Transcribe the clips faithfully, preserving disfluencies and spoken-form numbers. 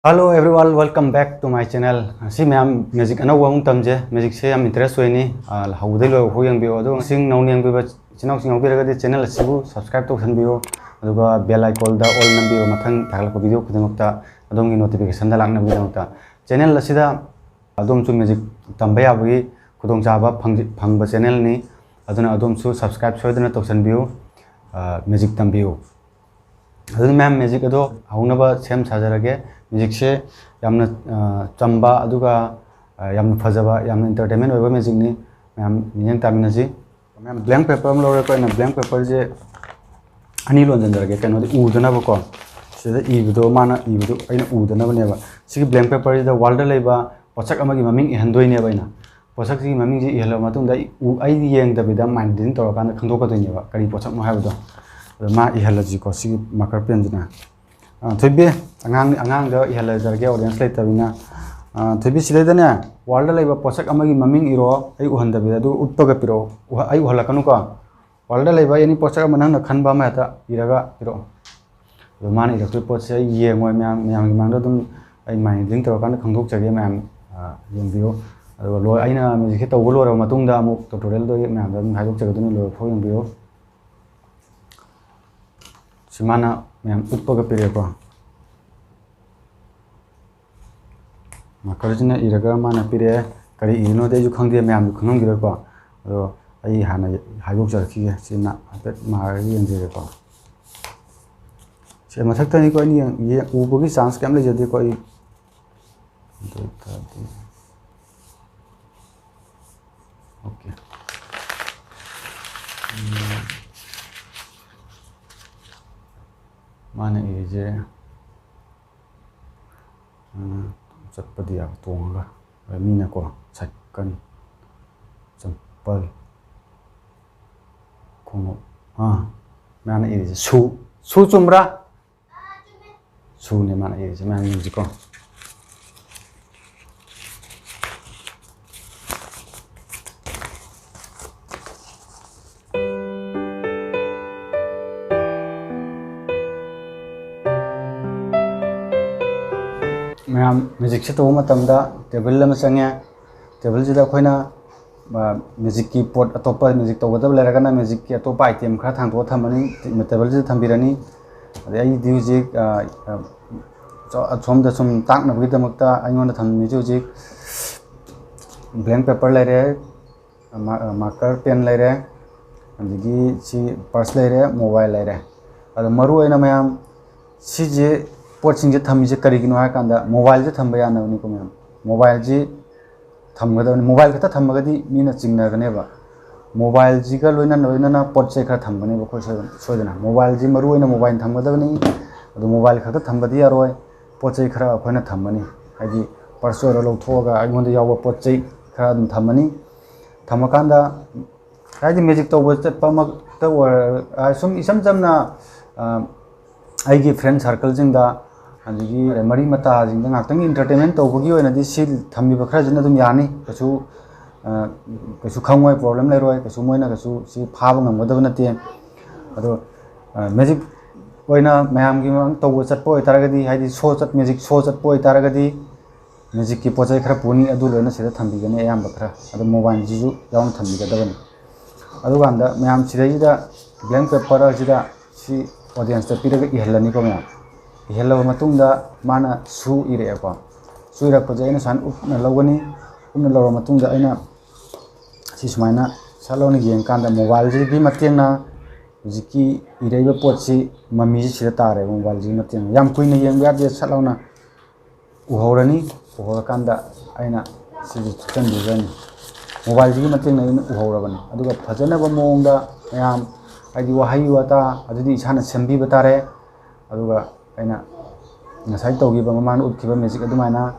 Hello everyone, welcome back to my channel. ꯉꯁꯤ ꯃꯌꯥꯝ magic ꯑꯅꯧꯕ ꯑꯃꯨꯛ ꯇꯝꯁꯦ꯫ ꯃꯦꯖꯤꯛꯁꯦ ꯌꯥꯝ ꯏꯟꯇꯔꯦꯁ ꯑꯣꯏꯅꯤ꯫ ꯑꯥ, ꯍꯧꯕꯗꯩ ꯂꯣꯏꯕ ꯐꯥꯎ ꯌꯦꯡꯕꯤꯌꯨ꯫ ꯑꯗꯣ ꯉꯁꯤ ꯅꯧꯅ ꯌꯦꯡꯕꯤꯕ ꯏꯆꯤꯟ ꯏꯅꯥꯎꯁꯤꯡ ꯌꯥꯎꯕꯤꯔꯒꯗꯤ ꯆꯦꯅꯦꯜ ꯑꯁꯤꯕꯨ ꯁꯕꯁꯀ꯭ꯔꯥꯏꯕ ꯇꯧꯁꯟꯕꯤꯌꯨ꯫ ꯑꯗꯨꯒ ꯕꯦꯜ ꯑꯥꯏꯀꯣꯟꯗ ꯑꯣꯜ ꯅꯝꯕꯤꯌꯨ꯫ ꯃꯊꯪ ꯊꯥꯒꯠꯂꯛꯄ ꯚꯤꯗꯤꯑꯣ ꯈꯨꯗꯤꯡꯃꯛꯇ ꯑꯗꯣꯝꯒꯤ ꯅꯣꯇꯤꯐꯤꯀꯦꯁꯟꯗ ꯂꯥꯛꯅꯕꯒꯤꯗꯃꯛꯇ꯫ ꯆꯦꯅꯦꯜ ꯑꯁꯤꯗ ꯑꯗꯣꯝꯁꯨ ꯃꯦꯖꯤꯛ ꯇꯝꯕ ꯌꯥꯕꯒꯤ ꯈꯨꯗꯣꯡꯆꯥꯕ ꯐꯪꯖ-, ꯐꯪꯕ ꯆꯦꯅꯦꯜꯅꯤ꯫ ꯑꯗꯨꯅ ꯑꯗꯣꯝꯁꯨ ꯁꯕꯁꯀ꯭ꯔꯥꯏꯕ ꯁꯣꯏꯗꯅ ꯇꯧꯁꯟꯕꯤꯌꯨ꯫ ꯑꯥ, ꯃꯦꯖꯤꯛ ꯇꯝꯕꯤꯌꯨ꯫ ꯑꯗꯨꯅ ꯃꯌꯥꯝ ꯃꯦꯖꯤꯛ ꯑꯗꯣ ꯍꯧꯅꯕ ꯁꯦꯝ ꯁꯥꯖꯔꯒꯦ꯫ ꯃꯦꯖꯤꯛꯁꯦ ꯌꯥꯝꯅ, ꯑ, ꯆꯝꯕ, ꯑꯗꯨꯒ, ꯑ, ꯌꯥꯝꯅ ꯐꯖꯕ, ꯌꯥꯝꯅ ꯏꯟꯇꯔꯇꯦꯟꯃꯦꯟ ꯑꯣꯏꯕ ꯃꯦꯖꯤꯛꯅꯤ꯫ ꯃꯌꯥꯝ ꯃꯤꯠꯌꯦꯡ ꯇꯥꯃꯤꯟꯅꯁꯤ꯫ ꯃꯌꯥꯝ ꯕ꯭ꯂꯦꯡ ꯄꯦꯄꯔ ꯑꯃ ꯂꯧꯔꯦꯀꯣ꯫ ꯑꯩꯅ ꯕ꯭ꯂꯦꯡ ꯄꯦꯄꯔꯁꯦ ꯑꯅꯤ ꯂꯣꯟꯁꯤꯟꯖꯔꯒꯦ, ꯀꯩꯅꯣꯗꯤ ꯎꯗꯅꯕꯀꯣ꯫ ꯁꯤꯗ ꯏꯕꯗꯣ, ꯃꯥꯅ ꯏꯕꯗꯣ ꯑꯩꯅ ꯎꯗꯅꯕꯅꯦꯕ꯫ ꯁꯤꯒꯤ ꯕ꯭ꯂꯦꯡ ꯄꯦꯄꯔꯁꯤꯗ ꯋꯥꯔꯜꯗ ꯂꯩꯕ ꯄꯣꯠꯁꯛ ꯑꯃꯒꯤ ꯃꯃꯤꯡ ꯏꯍꯟꯗꯣꯏꯅꯦꯕ ꯑꯩꯅ꯫ ꯄꯣꯠꯁꯛꯁꯤꯒꯤ ꯃꯃꯤꯡꯁꯤ ꯏꯍꯜꯂꯕ ꯃꯇꯨꯡꯗ ꯑꯩ ꯎ-, ꯑꯩ ꯌꯦꯡꯗꯕꯤꯗ ꯃꯥꯏꯟ ꯔꯤꯗꯤꯡ ꯇꯧꯔꯀꯥꯟꯗ ꯈꯪꯗꯣꯛꯀꯗꯣꯏꯅꯦꯕ ꯀꯔꯤ ꯄꯣꯠꯁꯛꯅꯣ ꯍꯥꯏꯕꯗꯣ꯫ ꯑꯗꯣ ꯃꯥ ꯏꯍꯜꯂꯁꯤꯀꯣ, ꯁꯤꯒꯤ ꯃꯥꯔꯀꯔ ꯄꯦꯟꯁꯤꯅ꯫ ꯑ, ꯊꯣꯏꯕꯤ, ꯑꯉꯥꯡ, ꯑꯉꯥꯡꯗ ꯏꯍꯜꯂꯖꯔꯒꯦ, ꯑꯣꯗꯤꯌꯦꯟꯁ ꯂꯩꯇꯕꯅꯤꯅ꯫ ꯑ, ꯊꯣꯏꯕꯤ, ꯁꯤꯗꯩꯗꯅꯦ, ꯋꯥꯔꯜꯗ ꯂꯩꯕ ꯄꯣꯠꯁꯛ ꯑꯃꯒꯤ ꯃꯃꯤꯡ ꯏꯔꯣ, ꯑꯩ ꯎꯍꯟꯗꯕꯤꯗ, ꯑꯗꯨꯒ ꯎꯠꯄꯒ ꯄꯤꯔꯛꯑꯣ꯫ ꯎꯍ-, ꯑꯩ ꯎꯍꯜꯂꯛꯀꯅꯨꯀꯣ꯫ ꯋꯥꯔꯜꯗ ꯂꯩꯕ ꯑꯦꯅꯤ ꯄꯣꯠꯁꯛ ꯑꯃ ꯅꯪꯅ ꯈꯟꯕ ꯑꯃ ꯍꯦꯛꯇ ꯏꯔꯒ ꯄꯤꯔꯛꯑꯣ꯫ ꯑꯗꯣ ꯃꯥꯅ ꯏꯔꯛꯇꯣꯏ ꯄꯣꯠꯁꯦ ꯑꯩ ꯌꯦꯡꯉꯣꯏ, ꯃꯌꯥꯝ, ꯃꯌꯥꯝꯒꯤ ꯃꯥꯡꯗ ꯑꯗꯨꯝ ꯑꯩ ꯃꯥꯏꯟ ꯔꯤꯗꯤꯡ ꯇꯧꯔꯀꯥꯟꯗ ꯈꯪꯗꯣꯛꯆꯒꯦ꯫ ꯃꯌꯥꯝ, ꯑ, ꯌꯦꯡꯕꯤꯌꯨ꯫ ꯑꯗꯨꯒ ꯂꯣꯏ-, ꯑꯩꯅ ꯃꯦꯖꯤꯛꯁꯦ ꯇꯧꯕ ꯂꯣꯏꯔꯕ ꯃꯇꯨꯡꯗ ꯑꯃꯨꯛ ꯇ꯭ꯌꯨꯇꯣꯔꯤꯌꯦꯜꯗꯣ ꯑꯩ ꯃꯌꯥꯝꯗ ꯑꯗꯨꯝ ꯍꯥꯏꯗꯣꯛꯆꯒꯗꯣꯏꯅꯤ, ꯂꯣꯏꯕ ꯐꯥꯎ ꯌꯦꯡꯕꯤꯌꯨ꯫ ꯁꯤ ꯃꯥꯅ ꯃꯌꯥꯝ ꯎꯠꯄꯒ ꯄꯤꯔꯛꯑꯦꯀꯣ꯫ ꯃꯥꯔꯀꯔꯁꯤꯅ ꯏꯔꯒ ꯃꯥꯅ ꯄꯤꯔꯛꯑꯦ꯫ ꯀꯔꯤ ꯏꯔꯤꯅꯣꯗꯤ ꯑꯩꯁꯨ ꯈꯪꯗꯦ, ꯃꯌꯥꯝꯁꯨ ꯈꯪꯉꯝꯈꯤꯔꯣꯏꯀꯣ꯫ ꯑꯗꯣ ꯑꯩ ꯍꯥꯟꯅ ꯍꯥꯏꯗꯣꯛꯆꯔꯛꯈꯤꯒꯦ꯫ ꯁꯤꯅ ꯍꯥꯏꯐꯦꯠ ꯃꯥꯔꯒ ꯌꯦꯡꯖꯒꯦꯀꯣ꯫ ꯁꯦ, ꯃꯊꯛꯇꯅꯤꯀꯣ ꯑꯩꯅ ꯌꯦꯡ-, ꯌꯦꯡ-, ꯎꯕꯒꯤ ꯆꯥꯟꯁ ꯀꯩꯝ ꯂꯩꯖꯗꯦꯀꯣ ꯑꯩ꯫ ꯑꯗꯨ ꯑꯣꯏꯇꯥꯔꯗꯤ, ꯑꯣꯀꯦ꯫ ꯎꯝ, ꯃꯥꯅ ꯏꯔꯤꯁꯦ, ꯎꯝ, ꯆꯠꯄꯗꯤ ꯌꯥꯕ ꯇꯣꯡꯉꯒ, ꯃꯤꯅꯀꯣ, ꯁꯥꯏꯀꯜ, ꯆꯝꯄꯜ, ꯈꯣꯡꯎꯞ, ꯑꯥ, ꯃꯥꯅ ꯏꯔꯤꯁꯦ ꯁꯨ, ꯁꯨ ꯆꯨꯝꯕ꯭ꯔꯥ? ꯁꯨꯅꯦ ꯃꯥꯅ ꯏꯔꯤꯁꯦ, ꯃꯌꯥꯝ ꯌꯦꯡꯁꯤꯀꯣ꯫ ꯃꯌꯥꯝ ꯃꯦꯖꯤꯛꯁꯦ ꯇꯧꯕ ꯃꯇꯝꯗ ꯇꯦꯕꯜ ꯑꯃ ꯆꯪꯉꯦ꯫ ꯇꯦꯕꯜꯁꯤꯗ ꯑꯩꯈꯣꯏꯅ ꯃꯦꯖꯤꯛꯀꯤ ꯄꯣꯠ ꯑꯇꯣꯞꯄ, ꯃꯦꯖꯤꯛ ꯇꯧꯒꯗꯕ ꯂꯩꯔꯒꯅ ꯃꯦꯖꯤꯛꯀꯤ ꯑꯇꯣꯞꯄ ꯑꯥꯏꯇꯦꯝ ꯈꯔ ꯊꯥꯡꯗꯣꯛꯑ ꯊꯝꯃꯅꯤ꯫ ꯇꯦꯕꯜꯁꯤꯗ ꯊꯝꯕꯤꯔꯅꯤ꯫ ꯑꯗꯩ ꯑꯩꯗꯤ ꯍꯧꯖꯤꯛ ꯑꯁꯣꯝꯗ ꯁꯨꯝ ꯇꯥꯛꯅꯕꯒꯤꯗꯃꯛꯇ ꯑꯩꯉꯣꯟꯗ ꯊꯝꯃꯤꯁꯦ ꯍꯧꯖꯤꯛ ꯕ꯭ꯂꯦꯡ ꯄꯦꯄꯔ ꯂꯩꯔꯦ, ꯃꯥꯔꯀꯔ ꯄꯦꯟ ꯂꯩꯔꯦ, ꯑꯗꯒꯤ ꯁꯤ ꯄꯔꯁ ꯂꯩꯔꯦ, ꯃꯣꯕꯥꯏꯜ ꯂꯩꯔꯦ꯫ ꯑꯗꯣ ꯃꯔꯨ ꯑꯣꯏꯅ ꯃꯌꯥꯝ ꯁꯤꯁꯦ, ꯄꯣꯠꯁꯤꯡꯁꯦ ꯊꯝꯃꯤꯁꯦ ꯀꯔꯤꯒꯤꯅꯣ ꯍꯥꯏꯔꯀꯥꯟꯗ ꯃꯣꯕꯥꯏꯜꯁꯦ ꯊꯝꯕ ꯌꯥꯅꯕꯅꯤꯀꯣ ꯃꯌꯥꯝ꯫ ꯃꯣꯕꯥꯏꯜꯁꯤ ꯊꯝꯒꯗꯕꯅꯤ꯫ ꯃꯣꯕꯥꯏꯜ ꯈꯛꯇ ꯊꯝꯃꯒꯗꯤ ꯃꯤꯅ ꯆꯤꯡꯅꯒꯅꯦꯕ꯫ ꯃꯣꯕꯥꯏꯜꯁꯤꯒ ꯂꯣꯏꯅ ꯂꯣꯏꯅꯅ ꯄꯣꯠ ꯆꯩ ꯈꯔ ꯊꯝꯒꯅꯦꯕ ꯑꯩꯈꯣꯏ ꯁꯣꯏꯗꯅ꯫ ꯁꯣꯏꯗꯅ ꯃꯣꯕꯥꯏꯜꯁꯤ ꯃꯔꯨ ꯑꯣꯏꯅ ꯃꯣꯕꯥꯏꯜ ꯊꯝꯒꯗꯕꯅꯤ꯫ ꯑꯗꯨ ꯃꯣꯕꯥꯏꯜ ꯈꯛꯇ ꯊꯝꯕꯗꯤ ꯌꯥꯔꯣꯏ꯫ ꯄꯣꯠ ꯆꯩ ꯈꯔ ꯑꯩꯈꯣꯏꯅ ꯊꯝꯒꯅꯤ, ꯍꯥꯏꯗꯤ ꯄꯔꯁ ꯑꯣꯏꯔꯣ ꯂꯧꯊꯣꯛꯑꯒ ꯑꯩꯉꯣꯟꯗ ꯌꯥꯎꯕ ꯄꯣꯠ ꯆꯩ ꯈꯔ ꯑꯗꯨꯝ ꯊꯝꯃꯅꯤ꯫ ꯊꯝꯃꯀꯥꯟꯗ ꯍꯥꯏꯗꯤ ꯃꯦꯖꯤꯛ ꯇꯧꯕ ꯆꯠꯄꯃꯛꯇ ꯑꯣꯏꯔ ꯁꯨꯝ ꯏꯆꯝ ꯆꯝꯅ ꯑꯩꯒꯤ ꯐ꯭ꯔꯦꯟ ꯁꯥꯔꯀꯜꯁꯤꯡꯗ, ꯑꯗꯒꯤ ꯃꯔꯤ ꯃꯇꯥꯁꯤꯡꯗ ꯉꯥꯛꯇꯪꯒꯤ ꯏꯟꯇꯔꯇꯦꯟꯃꯦꯟ ꯇꯧꯕꯒꯤ ꯑꯣꯏꯅꯗꯤ ꯁꯤ ꯊꯝꯕꯤꯕ ꯈꯔꯁꯤꯅ ꯑꯗꯨꯝ ꯌꯥꯅꯤ꯫ ꯀꯩꯁꯨ ꯀꯩꯁꯨ ꯈꯪꯉꯣꯏ, ꯄ꯭ꯔꯣꯕ꯭ꯂꯦꯝ ꯂꯩꯔꯣꯏ꯫ ꯀꯩꯁꯨ ꯃꯣꯏꯅ ꯀꯩꯁꯨ ꯁꯤ ꯐꯥꯕ ꯉꯝꯒꯗꯕ ꯅꯠꯇꯦ꯫ ꯑꯗꯣ ꯃꯦꯖꯤꯛ ꯑꯣꯏꯅ ꯃꯌꯥꯝꯒꯤ ꯃꯃꯥꯡ ꯇꯧꯕ ꯆꯠꯄ ꯑꯣꯏꯇꯥꯔꯒꯗꯤ, ꯍꯥꯏꯗꯤ ꯁꯣ ꯆꯠ ꯃꯦꯖꯤꯛ ꯁꯣ ꯆꯠꯄ ꯑꯣꯏꯇꯥꯔꯒꯗꯤ ꯃꯦꯖꯤꯛꯀꯤ ꯄꯣꯠ ꯆꯩ ꯈꯔ ꯄꯨꯅꯤ, ꯑꯗꯨ ꯂꯣꯏꯅ ꯁꯤꯗ ꯊꯝꯕꯤꯒꯅꯤ ꯑꯌꯥꯝꯕ ꯈꯔ꯫ ꯑꯗꯣ ꯃꯣꯕꯥꯏꯜꯁꯤꯁꯨ ꯌꯥꯎꯅ ꯊꯝꯕꯤꯒꯗꯕꯅꯤ꯫ ꯑꯗꯨꯀꯥꯟꯗ ꯃꯌꯥꯝ ꯁꯤꯗꯩꯁꯤꯗ ꯕ꯭ꯂꯦꯡ ꯄꯦꯄꯔ ꯑꯁꯤꯗ ꯁꯤ ꯑꯣꯗꯤꯌꯦꯟꯁꯇ ꯄꯤꯔꯒ ꯏꯍꯜꯂꯅꯤꯀꯣ ꯃꯌꯥꯝ꯫ ꯏꯍꯜꯂꯕ ꯃꯇꯨꯡꯗ ꯃꯥꯅ ꯁꯨ ꯏꯔꯛꯑꯦꯀꯣ꯫ ꯁꯨ ꯏꯔꯛꯄꯁꯦ ꯑꯩꯅ ꯁꯨꯃꯥꯏꯅ ꯎꯞꯅ ꯂꯧꯒꯅꯤ꯫ ꯎꯞꯅ ꯂꯧꯔꯕ ꯃꯇꯨꯡꯗ ꯑꯩꯅ ꯁꯤ ꯁꯨꯃꯥꯏꯅ ꯁꯠ ꯂꯧꯅ ꯌꯦꯡꯀꯥꯟꯗ ꯃꯣꯕꯥꯏꯜꯁꯤꯒꯤ ꯃꯇꯦꯡꯅ ꯍꯧꯖꯤꯛꯀꯤ ꯏꯔꯛꯏꯕ ꯄꯣꯠꯁꯤ ꯃꯃꯤꯁꯤ ꯁꯤꯗ ꯇꯥꯔꯦꯕ ꯃꯣꯕꯥꯏꯜꯁꯤꯒꯤ ꯃꯇꯦꯡꯅ꯫ ꯌꯥꯝ ꯀꯨꯏꯅ ꯌꯦꯡꯕ ꯌꯥꯗꯦ, ꯁꯠ ꯂꯥꯎꯅ ꯎꯍꯧꯔꯅꯤ꯫ ꯎꯍꯧꯔꯀꯥꯟꯗ ꯑꯩꯅ ꯁꯤꯁꯦ ꯊꯨꯞꯆꯟꯕꯤꯈ꯭ꯔꯅꯤ꯫ ꯃꯣꯕꯥꯏꯜꯁꯤꯒꯤ ꯃꯇꯦꯡꯅ ꯑꯩꯅ ꯎꯍꯧꯔꯕꯅꯤ꯫ ꯑꯗꯨꯒ ꯐꯖꯅꯕ ꯃꯑꯣꯡꯗ ꯃꯌꯥꯝ, ꯍꯥꯏꯗꯤ ꯋꯥꯍꯩ ꯋꯥꯇꯥ ꯑꯗꯨꯗꯤ ꯏꯁꯥꯅ ꯁꯦꯝꯕꯤꯕ ꯇꯥꯔꯦ꯫ ꯑꯗꯨꯒ ꯑꯩꯅ ꯉꯁꯥꯏ ꯇꯧꯈꯤꯕ, ꯃꯃꯥꯡꯗ ꯎꯠꯈꯤꯕ ꯃꯦꯖꯤꯛ ꯑꯗꯨꯃꯥꯏꯅ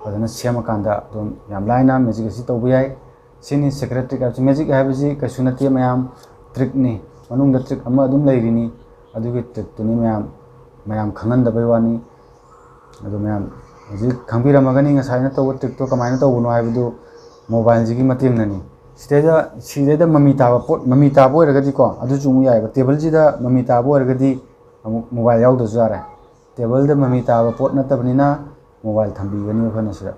ꯐꯖꯅ ꯁꯦꯝꯃꯀꯥꯟꯗ ꯑꯗꯨꯝ ꯌꯥꯝ ꯂꯥꯏꯅ ꯃꯦꯖꯤꯛ ꯑꯁꯤ ꯇꯧꯕ ꯌꯥꯏ꯫ ꯁꯤꯅꯤ ꯁꯦꯀ꯭ꯔꯦꯠ ꯇ꯭ꯔꯤꯛ ꯍꯥꯏꯕꯁꯤ꯫ ꯃꯦꯖꯤꯛ ꯍꯥꯏꯕꯁꯤ ꯀꯩꯁꯨ ꯅꯠꯇꯦ ꯃꯌꯥꯝ, ꯇ꯭ꯔꯤꯛꯅꯤ꯫ ꯃꯅꯨꯡꯗ ꯇ꯭ꯔꯤꯛ ꯑꯃ ꯑꯗꯨꯝ ꯂꯩꯔꯤꯅꯤ꯫ ꯑꯗꯨꯒꯤ ꯇ꯭ꯔꯤꯛꯇꯨꯅꯤ ꯃꯌꯥꯝ, ꯃꯌꯥꯝ ꯈꯪꯍꯟꯗꯕꯩ ꯋꯥꯅꯤ꯫ ꯑꯗꯨ ꯃꯌꯥꯝ ꯍꯧꯖꯤꯛ ꯈꯪꯕꯤꯔꯝꯃꯒꯅꯤ ꯉꯁꯥꯏꯅ ꯇꯧꯕ ꯇ꯭ꯔꯤꯛꯇꯣ ꯀꯃꯥꯏꯅ ꯇꯧꯕꯅꯣ ꯍꯥꯏꯕꯗꯨ ꯃꯣꯕꯥꯏꯜꯁꯤꯒꯤ ꯃꯇꯦꯡꯅꯅꯤ꯫ ꯁꯤꯗꯩꯗ, ꯁꯤꯗꯩꯗ ꯃꯃꯤ ꯇꯥꯕ ꯄꯣꯠ, ꯃꯃꯤ ꯇꯥꯕ ꯑꯣꯏꯔꯒꯗꯤꯀꯣ, ꯑꯗꯨꯁꯨ ꯑꯃꯨꯛ ꯌꯥꯏꯑꯕ꯫ ꯇꯦꯕꯜꯁꯤꯗ ꯃꯃꯤ ꯇꯥꯕ ꯑꯣꯏꯔꯒꯗꯤ ꯑꯃꯨꯛ ꯃꯣꯕꯥꯏꯜ ꯌꯥꯎꯗ꯭ꯔꯁꯨ ꯌꯥꯔꯦ꯫ ꯇꯦꯕꯜꯗ ꯃꯃꯤ ꯇꯥꯕ ꯄꯣꯠ ꯅꯠꯇꯕꯅꯤꯅ ꯃꯣꯕꯥꯏꯜ ꯊꯝꯕꯤꯒꯅꯤ ꯑꯩꯈꯣꯏꯅ ꯁꯤꯗ꯫